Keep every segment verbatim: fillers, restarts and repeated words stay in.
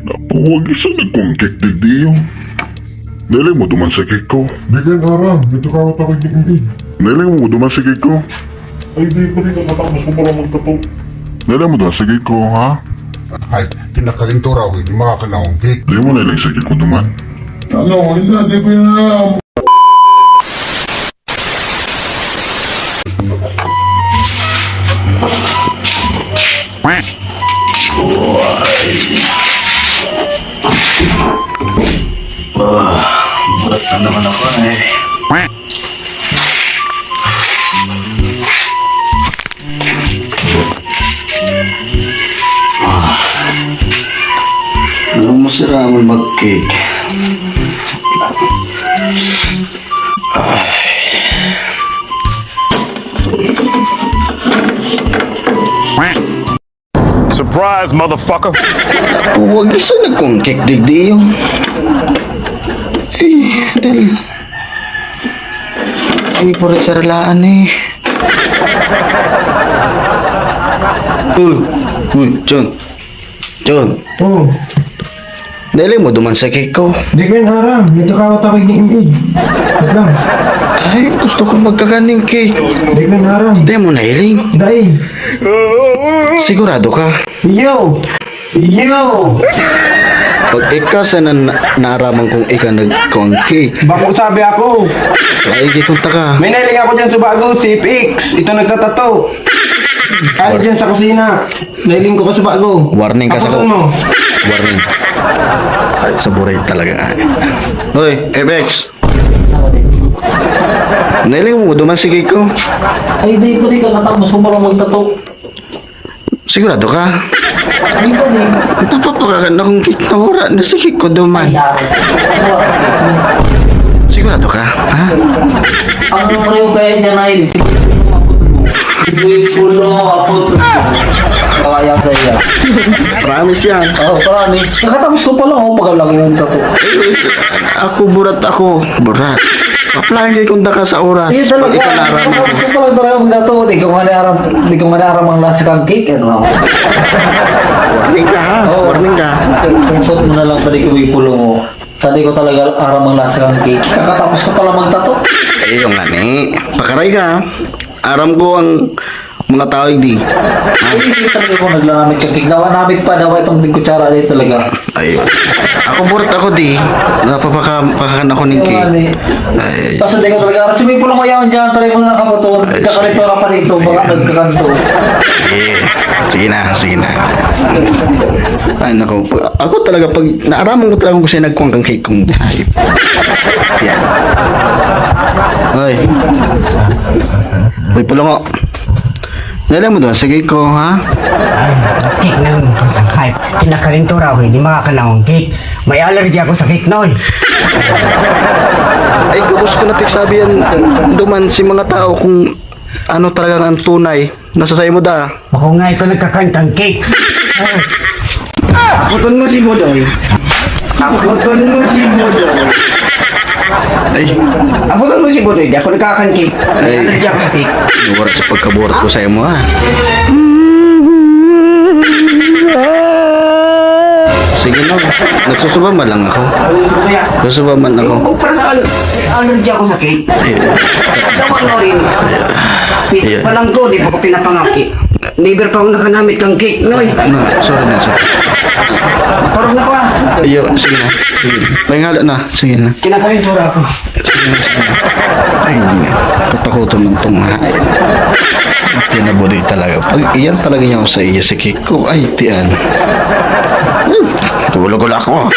Napuwag isa nagkungkik digdi yun. Nailing mo duman sa cake ko. Di ka aram, dito ka ako takot ni Inday. Nailing mo duman sa cake ko. Ay, di pa rin, kakatapos ko pala magtato. Nailing mo duman sa cake ko, ha? Ay, kinakalintura ko, hindi makakanahong cake. Di mo nailing sa cake ko duman. Ano, hindi, di ko yun alam. Ah, burat na naman ako eh. Ah, ano mo sila ang mag-cake? Surprise, motherfucker! Huwag isa nagkungkik digdi yun. Eh, dal-, ay, puro saralaan eh. Uy, uy, John. John. Oh. Dali mo duman sa cake ko. Di ko yun aram. Medyo kawat ako yung iig. Wait lang. Ay, gusto ko magkakaning cake. Di ko yun aram. Di mo nahiling. Dai. Sigurado ka? Yo! Yo! Pag ika sana na, naaraman kung ika nagkuang cake. Bako sabi ako. Ay, gikunta ka. May nailing ako dyan sa bago, si F X. Ito nagtatato. Ano dyan sa kusina? Nailing ko ka sa bago. Warning ka sa Aputon ko. Mo. Warning. Ay, sa buray talaga. Hoy, F X. Nailing mo, duman sige ko. Ay, di pa rin kakatapos ko pala magtato. Sigurado ka? Ay, pa rin. Napapakakan akong cake na wala na sige ko duman. Ay, ah. Sigurado ka? Ha? Ang pareho kaya dyan ay, sige, Uy, pulo, apot. Kawayang sa iya. Promise yan. Oh, promise. Kakatapos ko pa lang, oh, pagalang yung tato. Ako, burat ako. Burat. Paplanggi kung daka sa oras. Iya talaga. Pag ikaw naraman ko. Kakatapos ko pa lang talaga magtato. Di ko nga naaram, di ko nga naaram ang lasa kang cake, ano ako. Warning ka, ha? Oh. Warning ka. Consult mo na lang, pwede ko yung pulo mo. Tadi ko talaga aram ang lasa ng cake. Kakatapos ko pala magtato. Eh, yung nga ni. Pakaray ka. Aram ko ang mga tao, di. Ay, hindi talaga ako naglalamit ng cake. Dawa namit pa, dawa itong kutsara dito talaga. Ay, ako burat ako, di. Napapakakan ako ng cake. Ay. Basta di ko talaga aram. Sabi ko lang, "Ayaw dyan, try mo na nakamotor." Ay, sige. Kakalitora pa dito, baka nagkakanto. Sige. Sige na, sige na. Ay, naku. Ako talaga, pag naaraman ko talaga kung siya nagkuha kang cake kong hayop. Yan. Hoy. Hoy, pulungo. Dali mo doon sa cake ko, ha? Ay, cake na lang. Ay, kinakalintura ako, hindi makakanahong cake. May allergy ako sa cake, noy. Ay, gabos ko na tigsabi yan. Duman si mga tao kung ano talagang ang tunay. Nasa sayo mo da. Ako nga ikaw nagkakantang cake. Aputon mo si Budoy. Aputon mo si Budoy. Ay. Aputon mo si Budoy. Di ako nagkakan cake. Ay. Allergy ako sa cake. Wala sa pagkaburat ko sa imo, ha? Sige na. Nagsusuba man lang ako. Ano gusto ko kaya? Nagsusuba man ako. Yung para sa al-, allergy ako sa cake. Ay. Dawa mo rin. Pit-, Ay. Pa lang ko, di pa ko pinapangaki. Never pa ako nakanamit kang cake, noy. Na, sorry na, sorry. Maturog na ko, ah. Iyo, sige na. Sige. Pahingala na. Sige na. Kinakalintura ako. Sige na, sige na. Ay, hindi nga. Tatakoton ng tunga. Tinabuloy talaga. Pag iyan talaga niya ako sa iya, sa cake ko. Ay, tiyan. Hmm. Tulog ulit ako.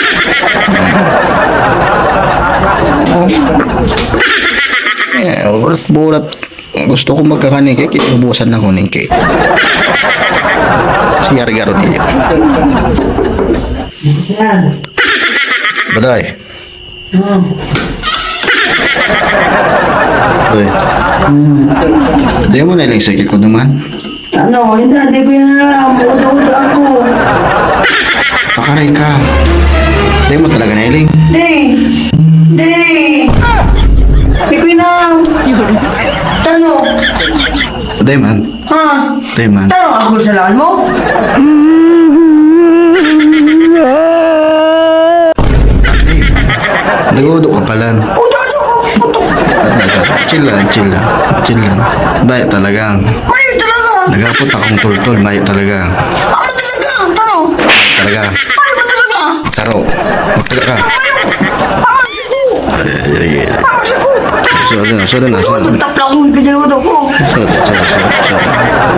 Eh, burat-burat. Gusto ko magkakaning cake, inubusan ako ning cake. Si Yargaro niya. Yan. Baday. Hmm. Uy. Hmm. Di mo na ilang sakit ko naman. Ano? Hindi, di ko yan alam. Uda-uda ako. Pakaray ka. Di mo talaga nailing? Di. Di. Di ko yun alam. Tano. Tay man. Ha? Tay man. Tanong ako sa lawan mo? Nagudo ka palan. Udo, udo, puto. Chill lang, chill lang. Chill lang. Bayo talaga. Mayo talaga. Nagapot akong tultol, bayo talaga. Ano talaga? Tanong. Talaga. Mayo ba talaga? Taro. Magtaga ka. Mayo. Mayo ko. Ay, ay, ay. Mayo ko. Sorry na, sorry na, sorry na. Taplang ko yung ganyan ko. Sorry, sorry, sorry, sorry.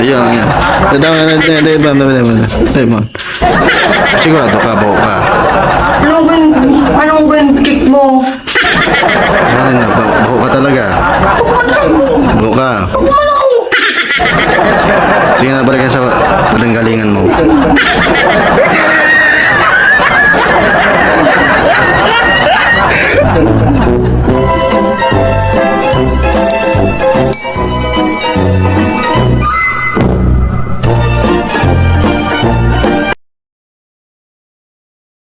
Ayun, ayun. Dahil, dahil, dahil, dahil, dahil, dahil, dahil, dahil, Sigurado ka, baho ka. Anong gan-, anong gan kick mo? Ano na, ba-, baho ka talaga. Huwag man ako. Baho ka. Huwag man ako. Sige na, balik ka sa pananggalingan mo.